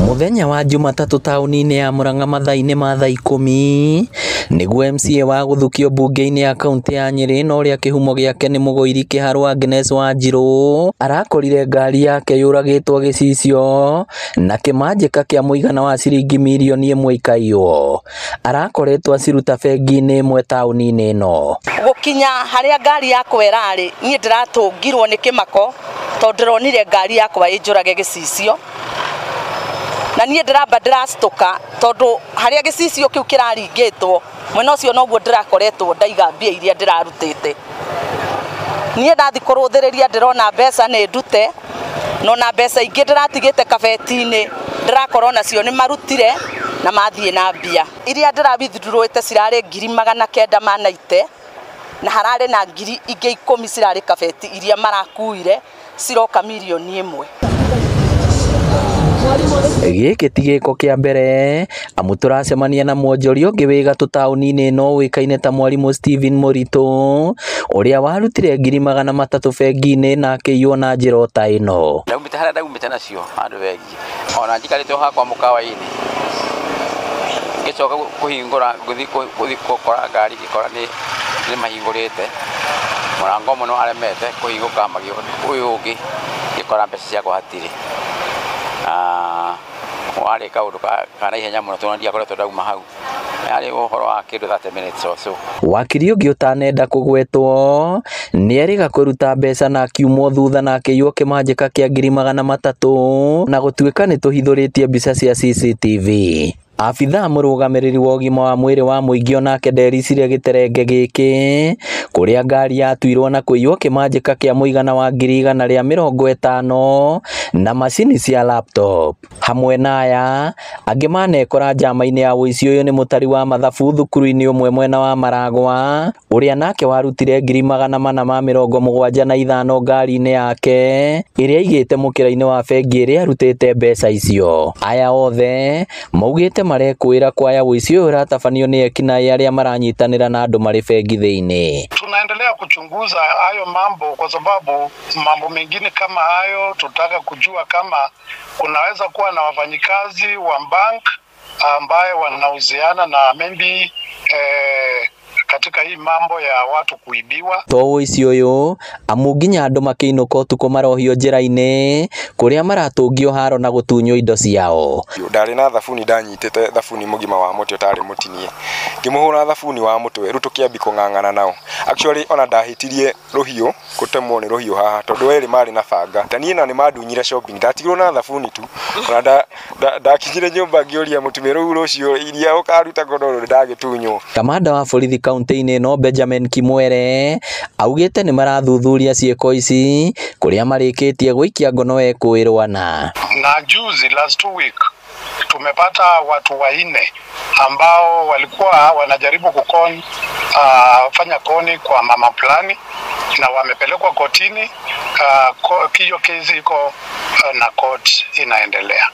Muthenya wa Jumatatũ taũni-inĩ ya Murang'a mathaa-inĩ ma thaa 10 nĩguo MCA wa gũthukio mbunge-inĩ ya kaũntĩ ya Nyĩrĩ na ũrĩa kĩhumo gĩake nĩ Mũgũiri Kĩharũ Agnes Wanjiru arakorire ngari yake yũragĩtwo gĩcicio na kĩmanjĩka kĩa mũigana wa ciringi mirioni 1 ikaiywo. Arakoretwo aciruta bengi-inĩ ĩmwe taũni-inĩ ĩno. Gũkinya harĩa ngari yakwa ĩrarĩ niĩ ndĩratũngirwo nĩ kĩmako tondũ ndĩronire ngari yakwa ĩnjũrage gĩcicio na niĩ ndĩramba ndĩracitũka tondũ harĩa gĩcicio kĩu kĩraringĩtwo mwena ũcio noguo ndĩrakoretwo ndaiga mbia iria ndĩrarutĩte. Niĩ ndathi kũrũthĩrĩria ndĩrona mbeca nĩ ndute no na mbeca ingĩ ndĩratigĩte kabeti-inĩ ndĩrakorwo nacio nĩ marutire na mathiĩ na mbia iria ndĩrawithdrawĩte cirarĩ 990 na hararĩ na ngiri ingĩ 10 cirarĩ kabeti iria marakuire ciroka mirioni 1. Gĩkĩ ti gĩko kĩa mbere amu tũracemania na mwonjoria ũngĩ wĩ gatũ taũni-inĩ ĩno ũĩkaine ta mwarimũ Stephen Mũritũ ũrĩa warutire 300,000 bengi-inĩ na akĩiywo na njĩra o ta ĩno. Ndaumĩte harĩa ndaumĩte nacio handũ bengi ona njikarĩte hakwa mũkawa-inĩ ngĩcoka kũhingũra ngũthiĩ gũkora ngari ngĩkora nĩ mahingũrĩte mũrango ũmwe nĩ waremete kũhingũka ũyũ ũngĩ ngĩkora mbeca ciakwa hatirĩ. Warĩ kaũndũ ka naihenya mũno tondũ ndiakoretwo ndauma hau yarĩ ũhoro wa kĩndũ 30 minutes or so. Wakiri ũngĩ ũtanenda kũgwetwo nĩerĩga kũruta mbeca na akiumwo thutha na akĩiywo kĩmanjĩka kĩa 300,000 na gũtuĩka nĩtũhithũrĩtie mbica cia CCTV. Abithaa mũrũgamĩrĩri wa ũgima wa mwĩrĩ wa mũingĩ onake ndericire gĩterenge gĩkĩ kũrĩa ngari yatuirwo na kũiywo kĩmanjĩka kĩa mũigana wa 150,000 na macini cia laptop. Hamwe na aya angĩ manekora njama-inĩ ya ũici ũyũ nĩ mũtari wa mathabu thukuru-inĩ ũmwe mwena wa Maragwa ũrĩa nake warutire 475 ngari-inĩ yake ĩrĩa aigĩte mũkĩra-inĩ wa bengi ĩrĩa arutĩte mbeca icio. Aya othe maugĩte marekwĩra kwaya ũici ũyũ ũratabanio nĩ ekinaĩ arĩa maranyitanĩra na andũ marĩ bengi thĩinĩ. Tunaendelea kuchunguza hayo mambo kwa sababu mambo mengine kama hayo tutaka kujua kama kunaweza kuwa na wafanyikazi wa bank ambaye wanahusiana na maybe katika hii mambo ya watu kuibiwa. To ũici ũyũ amu nginya andũ makĩinũka ũtukũ marohio njĩra-inĩ kũrĩa maratũngio haro na gũtunywo indo ciao. Ndarĩ na thabuni ndanyitĩte thabuni mũgima wa mũtĩ ũtarĩ mũtinie ngĩmũhũra thabuni wa mũtwe rĩu tũkĩambi kũng'ang'ana nao. Actually ona ndahĩtirie rũhiũ gũtemwo nĩ rũhiũ haha tondũ erĩ marĩ na banga ta niĩ na nĩ mandunyire shopping ndatigirwo na thabuni tu ona ndakinyire nyũmba ngĩũria mũtumia rũu rũcio iria ũkaruta godoro ndagĩtunywo. Kamanda wa borithi kaunti-inĩ ĩno Benjamin Kimwere augĩte nĩ marathuthuria ciĩko ici kũrĩa marĩkĩtie gũikia ngono ekũĩrwo na juzi last 2 week tumepata watu wanne ambao walikuwa wanajaribu kukoni fanya koni kwa mama fulani na wamepelekwa kotini. Hiyo kesi iko na court inaendelea.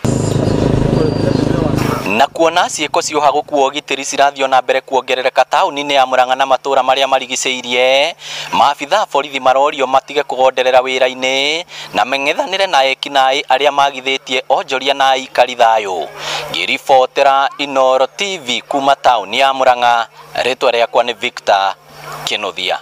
Na kuona ciĩko cioha gũkuo ũgitĩri cirathiĩ na mbere kuongerereka taũni-inĩ ya Murang'a na matũũra marĩa marigicĩirie, maabithaa borithi marorio matige kũgonderera wĩra-inĩ na meng'ethanĩre na ekinaĩ arĩa magithĩtie onjoria na aikari thayũ. Ngĩribotera Inooro TV kuma taũni ya Murang'a, rĩtwa rĩakwa nĩ Victor Kĩnuthia.